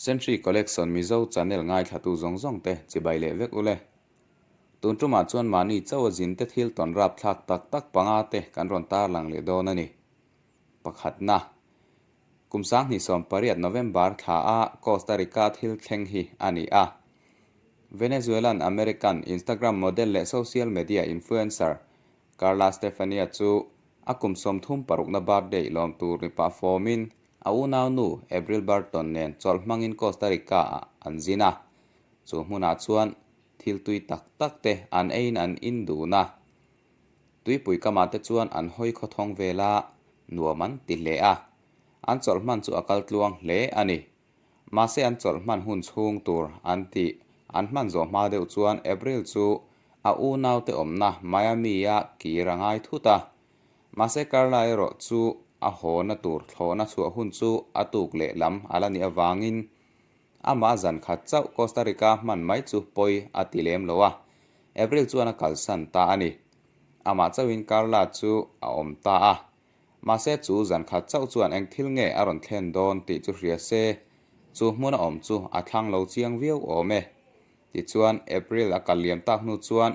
Century Collection Mizo channel ngaithlatu zawng zawng te chibai leh vek ule. Tun tumah chuan mahni chauh a zin te thil tawn rapthlak tak tak panga te kan rawn tarlang leh dawn a ni. Pakhatna, Kum 2018 November thla a Costa Rica thil thleng hi a ni a. Venezuelan American Instagram model leh social media influencer Carla Stefania chu a kum 36 na birthday lawm tur ni pah fawmin a unaunu Avril Burton nen chawlh hmangin Costa Rica ah an zin a. Chu hmunah chuan thil tui tak tak te an eiin an in dun a. Tuipui kamah te chuan an hawi khawthawng vel a, nuam an ti hle a. An chawlh hman chu a kal tluang hle a ni. Mahse an chawlh hman hun chhung tur an tih an hman zawh hma deuh chuan April chu a unaute awmna Miami-a kir a ngai thut a. Mahse Carla erawh chu a hawna tur thlawhna chhuah hun chu a tuk leh lam a la nih avangin Amah zan khat chauh Costa Rica hman mai chu pawi a ti lem lo a, Avril chuan a kalsan ta a ni. Amah chauhin Carla chu a awm ta a. Mahse chu zan khat chauh chuan eng thil nge a rawn thlen dawn tih chu hria se, chu hmuna awm chu a thlang lo chiang viau awm e. Tichuan April a kal liam tak hnu chuan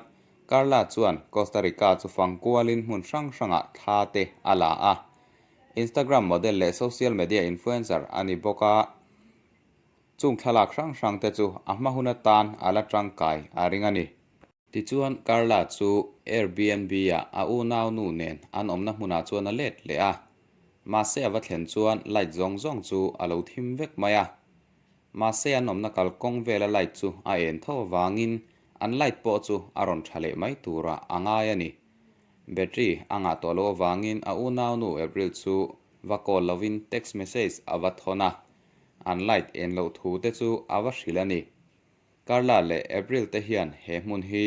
Carla chuan Costa Rica chu fang kualin hmun hrang hrangah thla te a la a. Instagram model leh social media influencer a ni bawk a. Chung thlalak hrang hrang te chu a hma hun atan a la tangkai a ring a ni. Tichuan Carla chu Airbnb ah a unau nu nen an awmna hmunah chuan a let leh a. Mahse a va thlen chuan light zawng zawng chu a lo thim vek mai a. Mahse an awmna kalkawng vela light chu a en tho avangin an light pawh chu a rawn tha leh mai turah a ngai a ni. Battery a ngah tawh loh avangin a unau nu April chu va call lovin text message a va thawn a. An light en loh thu te chu a va hrilh a ni. Carla leh April te hian he hmun hi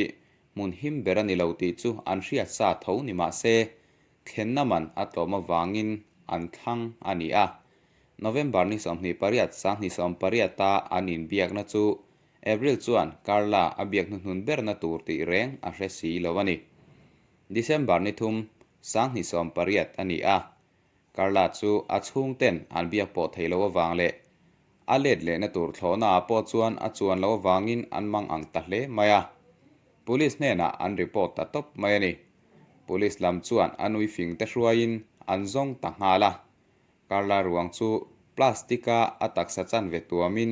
hmun him ber a ni lo tih chu an hriat sa tho ni mah se, thlenna man a tlawm avangin an thlang a ni a. November ni 28 2018 a an inbiakna chu April chuan Carla a biak hnuhnun berna tur tih reng a hre si lo a ni. December ni thum 2018 a ni a. Carla chu a chhungten an biak pawh thei lo avang leh a let lehna tur thlawhna ah pawh chuan a chuan lo avangin an mang ang ta hle mai a. Police hnenah an report ta tawp mai a ni. Police lam chuan a nui fing te hruaiin an zawng ta nghal a. Carla ruang chu plastic a a taksa chanve tuamin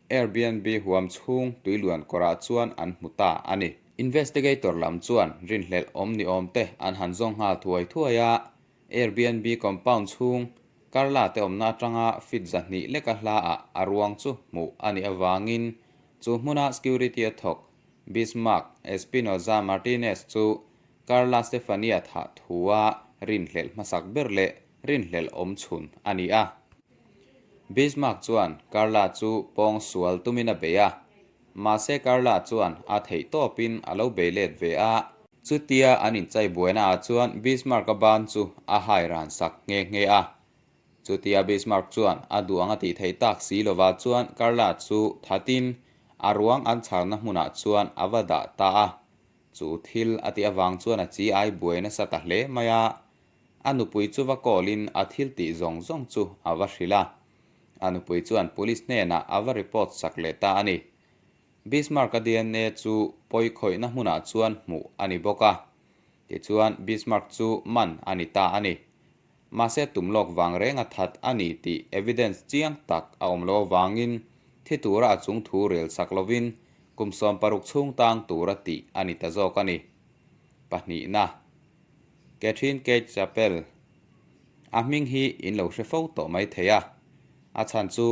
Airbnb huam chhung tuiluan kawrah chuan an hmu ta a ni. Investigator lam chuan rinhlelh awm ni awm te an han zawng nghal thuai thuai a, Airbnb compound chhung Carla te awmna atanga feet 200 leka hla ah a ruang chu hmuh a nih avangin chu hmuna security a thawk Bismarck Espinoza Martinez chu Carla Stefania thah thua rinhlelh hmasak ber leh rinhlelh awm chhun a ni a. Bismarck chuan Carla chu pawng sual tumin a bei a, mahse Carla chuan a theih tawpin a lo bei let ve a. Chutia an inchai buaina ah chuan Bismarck-a ban chu a hai ran sak nghe nghe a. Chutia Bismarck chuan a duh ang a tih theih tak si lovah chuan Carla chu thatin a ruang an chharna hmunah chuan a va dah ta a. Chu thil a tih avang chuan a chi ai buai nasa ta hle mai a. A nupui chu va call-in a thil tih zawng zawng chu a va hrilh a. A nupui chuan police hnenah a va report sak leh ta a ni. Bismarck-a dna chu pawi khawihna hmunah chuan hmuh a ni bawk a. Tichuan Bismarck chu man a ni ta a ni. Mahse tum lawk vang reng a that a ni tih evidence chiang tak a awm lo avangin thi tura a chung thu rel sak lovin kum 60 chhung tang tura tih a ni ta zawk a ni. Pahnihna. Catherine Kate Chappell a hming hi in lo hre fo tawh mai thei a. A chhan chu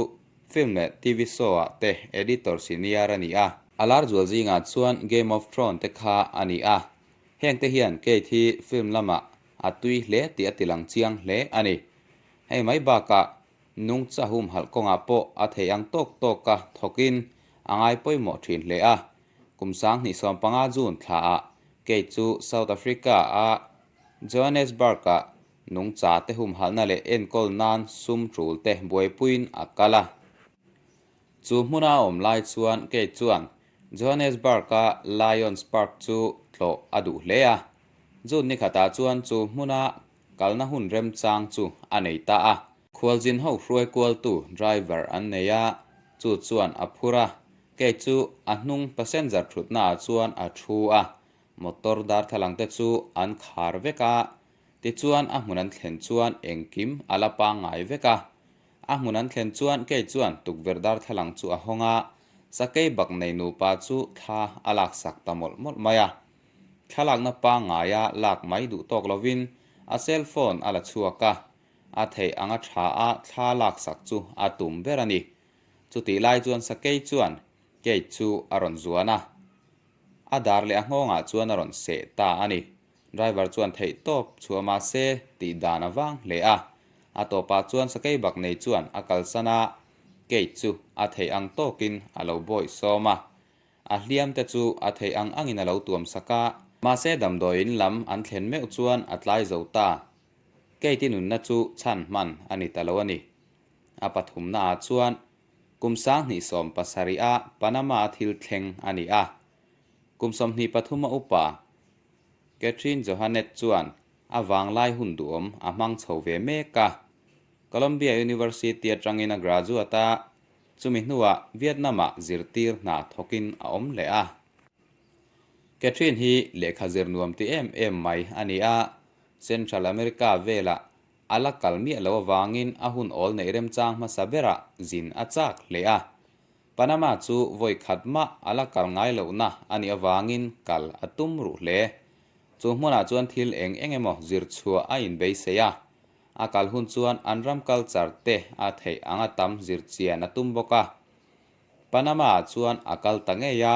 film leh TV show ah te editor senior a ni a. A lar zual zingah chuan Game of Thrones te kha a ni a. Heng te hian Kate hi film lamah a tui hle tih a tilang chiang hle a ni. Hei mai bakah nungcha humhalh kawngah pawh a theih ang tawk tawka thawkin a ngai pawimawh thin hle a. Kum 2015 June thlaah Kate chu South Africa-a Johannesburg-ah nungcha te humhalhna leh enkawl nan sum tul te buaipuiin a kal a. Chu hmuna a awm lai chuan Kate chuan Johannesburg-a Lions Park chu tlawh a duh hle a. June ni khatah chuan chu hmuna kalna hun remchang chu a nei ta a. Khualzin ho hruai kualtu driver an nei a. Chu chuan a phur a, kei chu a hnung passenger thutna ah chuan a thu a, motor darthlalang te chu an khar vek a, tichuan a hmun an thlen chuan engkim a la pangngai vek a. A hmun an thlen chuan kei chuan tukverh darthlalang chu a hawng a, sakei bak nei nupa chu thla a laksak ta mawlh mawlh mai a. Thlalakna pangngaia lak mai duh tawk lovin a cell phone a la chhuak a, a theih anga tha a thla laksak chu a tum ber a ni. Chutih lai chuan sakei chuan Kate chu a rawn zuan a, a dar leh a nghawngah chuan a rawn seh ta a ni. Driver chuan theih tawp chhuah mah se tih dan a vang hle a, a tawpah chuan sakei bak nei chuan a kalsan a, Kate chu a theih ang tawkin a lo bawih sawm a. A hliam te chu a theih ang angin a lo tuam sak a. Mahse damdawiin lam an thlen meuh chuan a tlai zo ta. Kate-i nunna chu chhan hman a ni ta lo a ni. A pathumna ah chuan kum 2017 a Panama a thil thleng a ni a. Kum 23 a upa Catherine Johannet chuan a vanglai hun duhawm a hmang chho ve mek a. Columbia University atangin a graduate a, Chumi hnuah Vietnam-ah zirtir hna thawkin a awm leh a. Catherine hi lehkha zir nuam ti em em mai a ni a, Central America velah a la kal miah lo avangin a hun awl neih remchang hmasa berah zin a chak hle a. Panama chu vawi khat mah a la kal ngai lohna a nih avangin kal a tum ruh hle. Chu hmunah chuan thil eng eng emaw zir chhuah a inbeisei a, A kal hun chuan an ram culture te a theih anga tam zir chian a tum bawk a. Panama ah chuan a kal ta ngei a.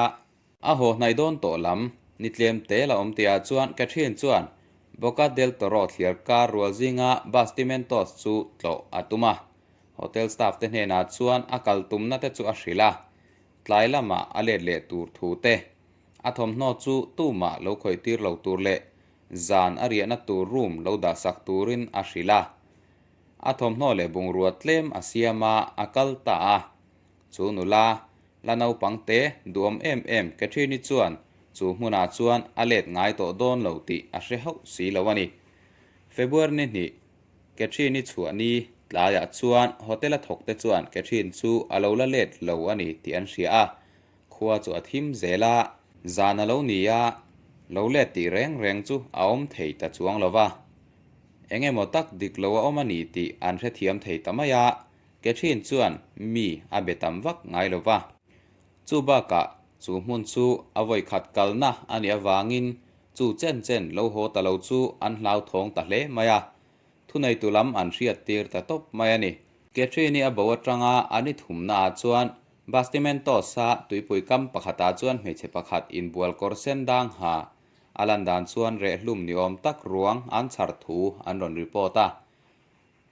A haw hnaih dawn tawh lam ni tlem te la awm tihah chuan Catherine chuan Boca del Toro thliar kar rual zinga Bastimentos chu tlawh a tum a. Hotel staff te hnenah chuan a kal tumna te chu a hrilh a. Tlai lamah a let leh tur thu te, a thawmhnaw chu tumah lo khawih tir lo tur leh Zan a riahna tur room lo dahsak turin a hrilh a. A thawmhnaw leh bungrua tlem a siam a, a kal ta a. Chu nula, la naupang te duhawm em em Catherine-i chuan chu hmunah chuan a let ngai tawh dawn lo tih a hre hauh si lo a ni. February ni hnih, Catherine-i chhuah ni tlaiah chuan hotel a thawk te chuan Catherine chu a lo la let lo a ni tih an hria a. Khua chu a thim zel a, zan a lo ni a, lo let tih reng reng chu a awm thei ta chuang lo va. Eng emaw tak dik lo a awm a ni tih an hrethiam thei ta mai a, Catherine chuan mi a be tam vak ngai lo va. Chu bakah chu hmun chu a vawikhat kalna a nih avangin chu chen chen lo haw ta lo chu an hlauthawng ta hle mai a, thuneitu lam an hriattir ta tawp mai a ni. Catherine-i a bo atanga a ni thumnaah chuan Bastimentos-a tuipui kam pakhatah chuan hmeichhe pakhat inbual kawr sen dang ha a lan dan chuan rehlum ni awm tak ruang an chhar thu an rawn report a.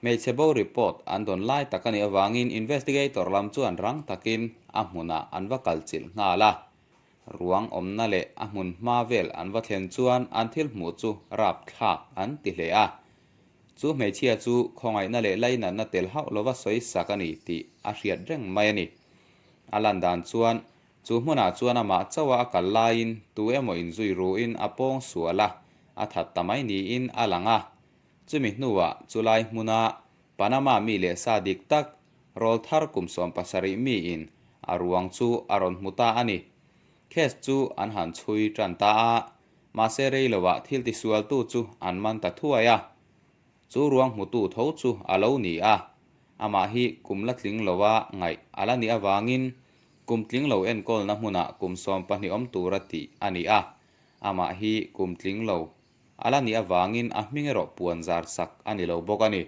Hmeichhe bo report an dawn lai tak a nih avangin investigator lam chuan rang takin a hmunah an va kal chilh nghal a. Ruang awmna leh a hmun hma vel an va thlen chuan an thil hmuh chu rapthlak an ti hle a. Chu hmeichhia chu khawngaihna leh lainatna tel hauh lova sawi sak a ni tih a hriat reng mai a ni. A lan dan chuan chu hmunah chuan amah chauha a kal laiin tu emaw inzui ruin a pawng sual a, a that ta mai niin a lang a. Chumi hnuah chulai hmuna Panama mi leh sa dik tak rawlthar kum 70 miin a ruang chu a rawn hmu ta a ni. Case chu an han chhui tan ta a, Mahse rei lovah thil tisualtu chu an man ta thuai a, chu ruang hmutu tho chu a lo ni a, amah hi kum la tling lova ngaih a la nih avangin kum tling lo enkawlna hmunah kum 12 awm tura tih a ni a, amah hi kum tling lo a la nih avangin a hming erawh puan zar sak a ni lo bawk a ni.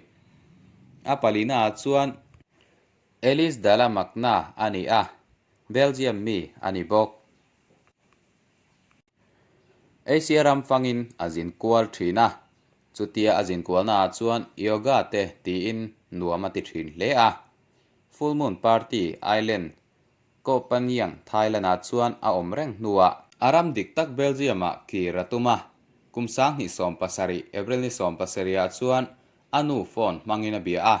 A palina ah chuan Elise Dalla Magna a ni a, Belgium mi a ni bawk. Asia ram fangin a zin kual thin a, chutia a zin kualna ah chuan yoga te tiin nuam a ti thin hle a. Full Moon Party Island, Koh Phangan, Thailand ah chuan a awm reng hnuah a ram dik tak Belgium ah kir a tum a, kum 2017 April ni 17 ah chuan a nu phone hmangin a bia a,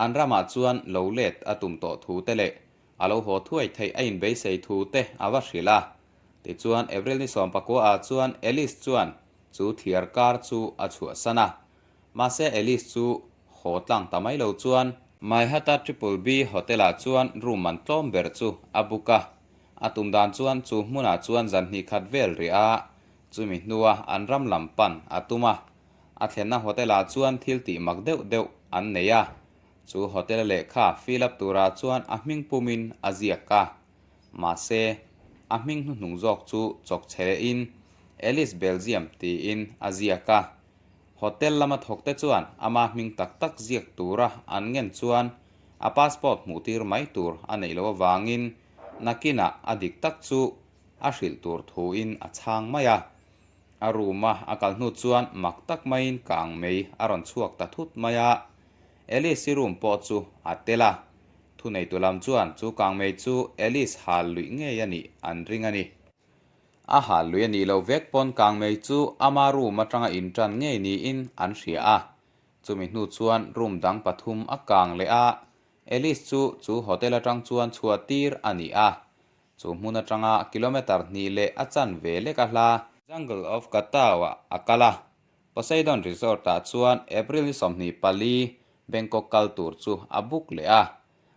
An ramah chuan lo let a tum tawh thu te leh a lo haw thuai theih a inbeisei thu te a va hrilh a. Tichuan April ni 19 ah chuan Alice chuan chu thliar kar chu a chhuahsan a. Mahse Alice chu haw tlang ta mai lo chuan. Maihata Triple B Hotel-ah chuan room man tlawm ber chu a book a, a tum dan chuan chu hmunah chuan zan hnih khat vel rih a, chumi hnua an ram lam pan a tum a. A thlenna hotel-ah chuan thil tih mak deuh deuh an nei a, chu hotel-a lehkha fill up turah chuan a hming pumin a ziak a. Mahse, a hming hnuhnung zawk chu chawk chhe lehin Alice Belgium tiin a ziak a. Hotel lama thawkte chuan ama hming tak tak ziak tura an ngen chuan a passport hmuh tir mai tur a neih loh avangin nakinah a dik tak chu a hrilh tur thuin a chhang mai a. A room a a kal hnu chuan mak tak maiin kang mei a rawn chhuak ta thut mai a. Alice-i room pawh chu a tel a. Thuneitu lam chuan chu kangmei chu Alice hal luih ngei a nih an ring a ni. A hal luih a nih loh vek pawn kangmei chu ama room atanga intan ngei niin an hria a. Chumi hnu chuan room dang pathum a kang leh a, Alice chu chu hotel atang chuan chhuah tir a ni a. Chu hmun atanga kilometre hnih leh a chan ve lek a hla. Jungle of Katau-ah a kal a, Poseidon Resort-ah chuan April ni 24 Bangkok kal tur chu a book leh a.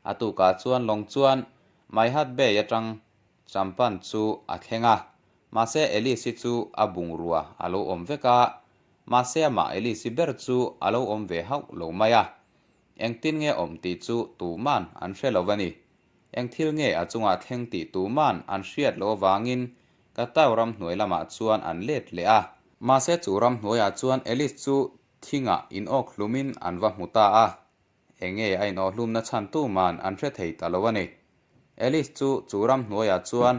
A tukah chuan lawng chuan Maihat Bay atang Champan chu a thleng a. Mahse Alice-i chu a bungrua a lo awm vek a, mahse amah Alice-i ber chu a lo awm ve hauh lo mai a. Engtin nge awm tih chu tuman an hre lo a ni. Eng thil nge a chungah thleng tih tuman an hriat loh avangin Katau ramhnuai lamah chuan an let leh a. Mahse chu ramhnuaiah chuan Alice chu thingah inawk hlumin an va hmu ta a. Enge a inawh hlumna chhan tuman an hre thei ta lo a ni. Alice chu chu ramhnuaiah chuan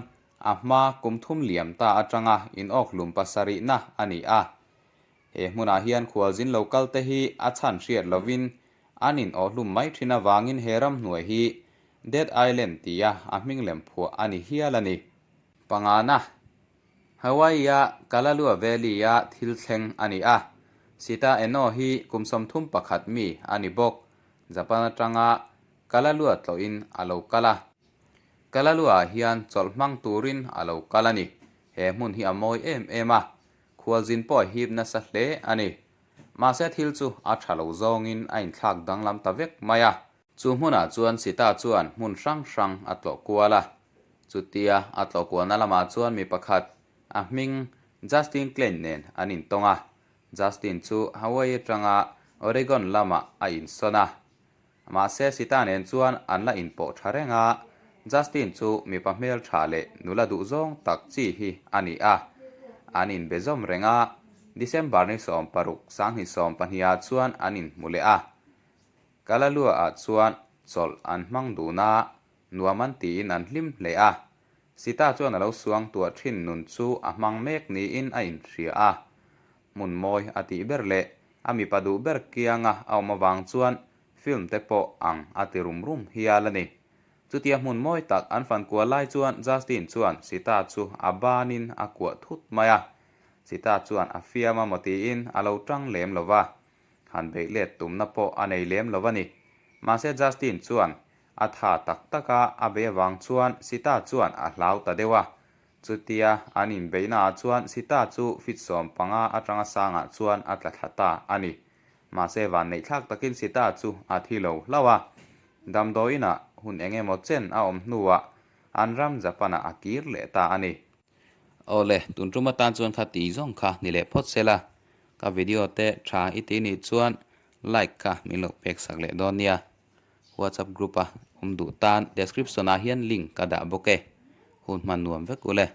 a hma kum thum liam ta atanga inawk hlum pasarihna a ni a. He hmunah hian khualzin lo kal te hi a chhan hriat lovin an inawh hlum mai thin avangin he ramhnuai hi Dead Island tia a hming lem phuah a ni hial a ni. Pangana, Hawaii-a Kalalua Valley-a thil thleng a ni a. Sita Eno hi kum 31 mi a ni bawk. Japan atanga Kalalua tlawhin a lo kal a. Kalalua-ah hian chawlh hmang turin a lo kal a ni. He hmun hi a mawi em em a, khualzin pawh a hip nasa hle a ni. Mahse thil chu a tha lo zawngin a inthlak danglam ta vek mai a. Chu hmunah chuan Sita chuan hmun hrang hrang a tlawh kual a. Chutia a tlawh kualna lamah chuan mi pakhat, a hming Justin Klein nen an intawng a. Justin chu Hawaii atanga Oregon lamah a insawn a. Mahse Sita nen chuan an la inpawh tha reng a, Justin chu mipa hmeltha leh nula duhzawng tak chi hi a ni a. An inbe zawm reng a, December ni 16 2012 ah chuan an inhmu leh a. Kalalua-ah chuan chawlh an hmang dun a, nuam an tiin an hlim hle a. Sita chuan a lo suang tuah thin nun chu a hmang mek niin a inhria a. Hmun mawi a tih ber leh a mipa duh ber kianga a awm avang chuan film te pawh ang a ti rum rum hial a ni. Chutia hmun mawi tak an fan kual lai chuan Justin chuan Sita chu a banin a kuah thut mai a. Sita chuan a fiam a maw tiin a lo tang lem lo va. Han beih let tumna pawh a nei lem lo a ni. Mahse Justin chuan a tha tak tak a, a beih avang chuan Sita chuan a hlau ta deuh a. Chutia an inbeihna ah chuan Sita chu feet 15 atanga sangah chuan a tla thla ta a ni. Mahse vanneihthlak takin Sita chu a thi lo hlauh a. Damdawiinah hun eng emaw chen a awm hnuah an ram Japan-ah a kir leh ta a ni. Awle, tun tum atan chuan kha tih zawng kha ni leh phawt sela, ka video te tha i tih nih chuan like kha min lo pek sak leh dawn nia. WhatsApp group a awm duh tan description ah hian link ka dah bawk e. Hun hman nuam vek ule.